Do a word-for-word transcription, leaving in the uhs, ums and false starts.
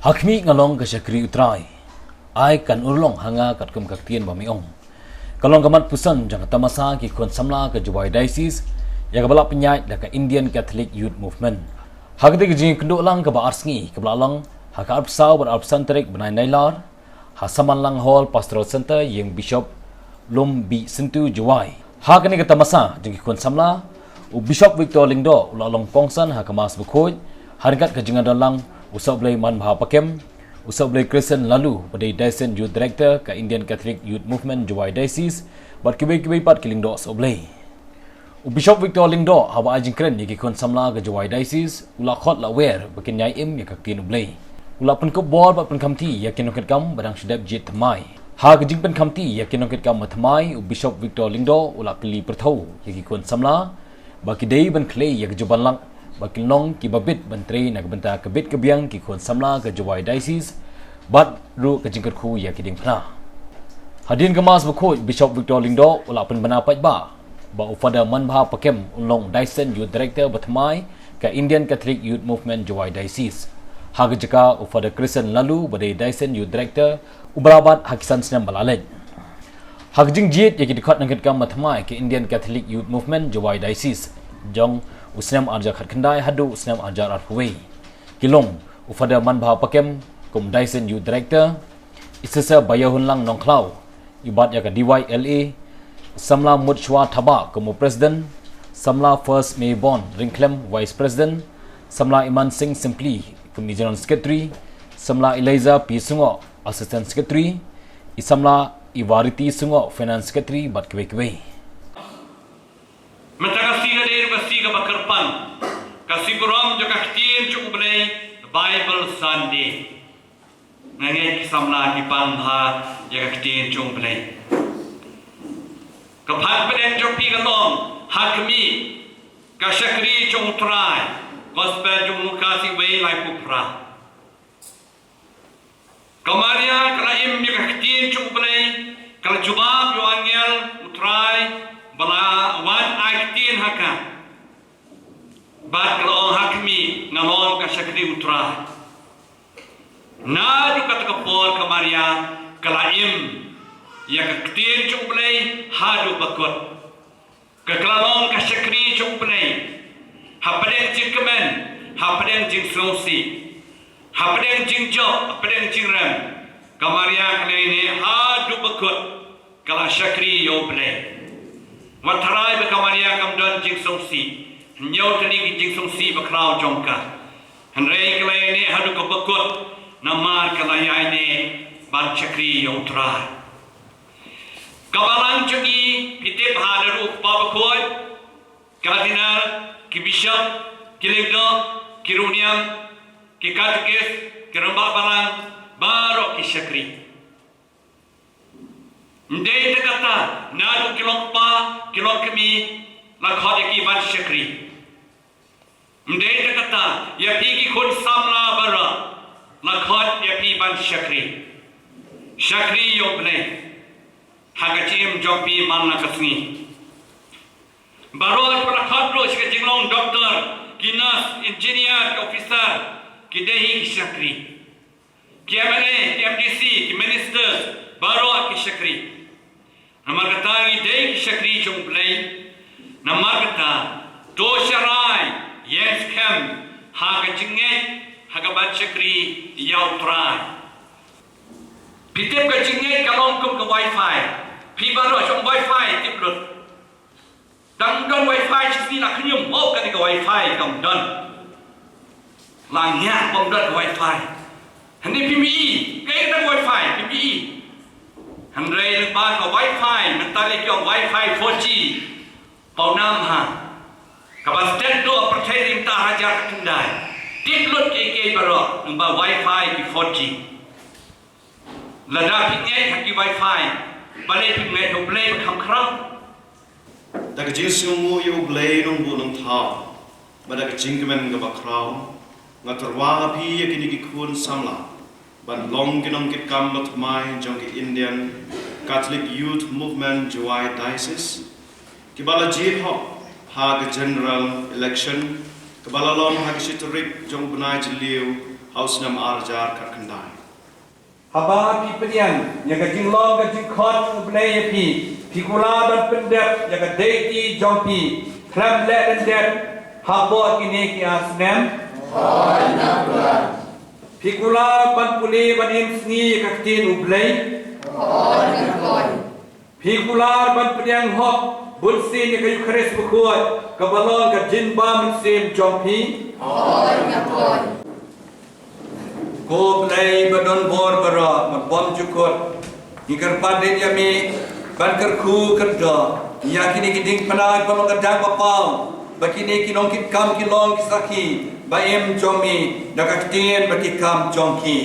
Akhmih nga long ka shakri U Trai. Ai kan urlong ha nga katkum ka ktien ba me ong. Ka long ka mat puson jong ka tamasa ki khun samla ka Jowai Diocese, ïa kaba la pynïaid da ka Indian Catholic Youth Movement. Ha kata ka jingkynduh lang kaba ar sngi kaba la long ha ka arphew saw bad arphew san tarik bnai Nailar, ha Samanlang Hall Pastoral Centre ïing Bishop Lumbih Syntu Jowai. Ha kane ka tamasa jong ki khun samla, u Bishop Victor Lyngdoh u la long kongsan ha ka Mass bakhuid, ha ryngkat ka jingïadon lang u Sohblei Manbha Pakem, u Sohblei Christian Laloo ba dei Diocesan Youth Director ka Indian Catholic Youth Movement Jowai Diocese, bad kiwei kiwei pat ki lyngdoh Sohblei. U Bishop Victor Lyngdoh haba ai jingkren ïa ki khun samla ka Jowai Diocese, u la khot la wer ba kin ïai im ïa ka ktien U Blei. U la pynkup bor bad pynkhamti ïa ki nongkitkam ba dang shu dep jied thymmai. Ha ka jingpynkhamti ïa ki nongkitkam ba thymmai, u Bishop Victor Lyngdoh u la kylli pyrthew ïa ki khun samla ba ki dei ban khlei ïa ka jubanlak ba kin long kiba bit ban trei na ka bynta ka bit ka biang ki khun samla ka Jowai Diocese bad ruh ka jingkyrkhu ïa ki diengphna. Hadien ka Mass bakhuid, Bishop Victor Lyngdoh u la pynbna paidbah ba u Father Manbha Pakem un long Diocesan Youth Director ba thymmai ka Indian Catholic Youth Movement Jowai Diocese, ha ka jaka u Father Christian Laloo ba dei Diocesan Youth Director uba la bat ha ki san snem ba la leit. Ha ka jingjied ïa ki dkhot nongkitkam ba thymmai ka Indian Catholic Youth Movement Jowai Diocese jong u snem ar hajar khatkhyndai haduh u snem ar hajar arphew wei, ki long u Father Manbha Pakem kum Diocesan Youth Director, i Sister Baïawhunlang Nongkhlaw i bat ïa ka D Y L A, samla Mutshwa Thabah kum u President, samla First Maybon Ryngkhlem Vice President, samla Iman Singh Simply kum i General Secretary, samla Eliza P Sungoh Assistant Secretary, i samla Ivariti Sungoh Finance Secretary bad kiwei kiwei. Mynta ka sngi ka dei ka sngi kaba kyrpang, ka sngi burom jong ka ktien jong U Blei, Bible Sunday. Nga ngeit ki samla ki pang bha ïa ka ktien jong U Blei. Ka pang pdeng jong phi ka long, ha khmih, ka shakri jong U Trai. Gospel jong u Lukas wei laiphew phra. Ka Maria ka la im ïa ka ktien jong U Blei, ka la jubab ïa u angel U Trai ba la wan ai ktien ha ka. Bad ka la ong, ha khmih, nga long ka shakri U Trai. Naduh kata ka por ka Maria ka la im ïa ka ktien jong U Blei haduh ba kut. Ka, ka la long ka shakri jong U Blei hapdeng jingkmen, hapdeng jingsngewsih, hapdeng jingjop, hapdeng jingrem. Ka Maria ka la ïaineh haduh ba kut, ka la shakri ïa U Blei. Wat tharai ba ka Maria kam don jingsngewsih, hynñiew tylli ki jingsngewsih bakhraw jong ka. Hynrei ka la ïaineh haduh kaba kut namar ka la ïaineh ban shakri ïa U Trai. Ka balang jong ngi, phi tip, haduh u Kpa Bakhuid, Cardinal, ki Bishop, ki Lyngdoh, ki Riewniam, ki Katekis, ki Rangbah Balang, baroh ki shakri. Ym dei tang kata, naduh ki long kpa, ki long kmie, la khot ïa ki ban shakri. Ym dei tang kata, ïa phi ki khun samla baroh, la khot ïa phi ban shakri. Shakri ïa U Blei ha ka jingim jong phi man la ka sngi. Baroh la khot ruh sha ka jinglong doctor, ki nurse, engineer, ki officer, ki dei hi ki shakri. Ki M L A, ki M D C, ki ministers, baroh ki shakri. Namar kata ngi dei ki shakri jong U Blei. Namar kata, to sharai, ïeng skhem ha ka jingngeit, ha ka ban shakri ïa U Trai. Phi tip, ka jingngeit ka long kum ka wifi. Phi baroh shong wifi, tip lut. Tang don wifi shisien la khñium, oh, kane ka wifi kam don. La ngiah bym don ka wifi. Hynrei phim i, kaei kata ka wifi, phim i. Hynrei lyngba ka wifi, mynta lei ki ong wifi four G. Pawnam ha kaba stet duh ha pyrthei mynta hajar khyndai. Tip lut kiei kiei baroh lyngba wifi ki four G. Lada phi ngeit ha ki wifi, balei phim ngeit ha U Blei ba kham khraw? Da ka jingsngewnguh ïa U Blei Nongbuh Nongthaw, bad da ka jingkmen kaba khraw, nga tyrwa ha phi ïa kine ki khun samla ban long ki nongkitkam bathymmai jong ki Indian Catholic Youth Movement Jowai Diocese, kiba la jied hok ha ka general election kaba la long ha ka shi tarik jong u bnai Jylliew ha u snem ar hajar khatkhyndai. Haba phi pdiang ïa ka jinglong ka jingkhot U Blei ïa phi, phi kular ban pyndep ïa ka dei ti jong phi khlem leh lyndet hapoh kine ki ar snem. Phi kular ban pule ban im sngi ïa ka ktien U Blei. Phi kular ban pdiang hok bun sien ïa ka Eukharist bakhuid kaba long ka jingbam mynsiem jong phi. Ko Blei ba don bor baroh, ba bym jukut, ngi kyrpad ïa me ban kyrkhu kyrdoh ïa kine ki diengphna kiba long ka dak ba paw, ba kine ki nongkitkam ki long ki sakhi ba im jong me da ka ktien bad ki kam jong ki.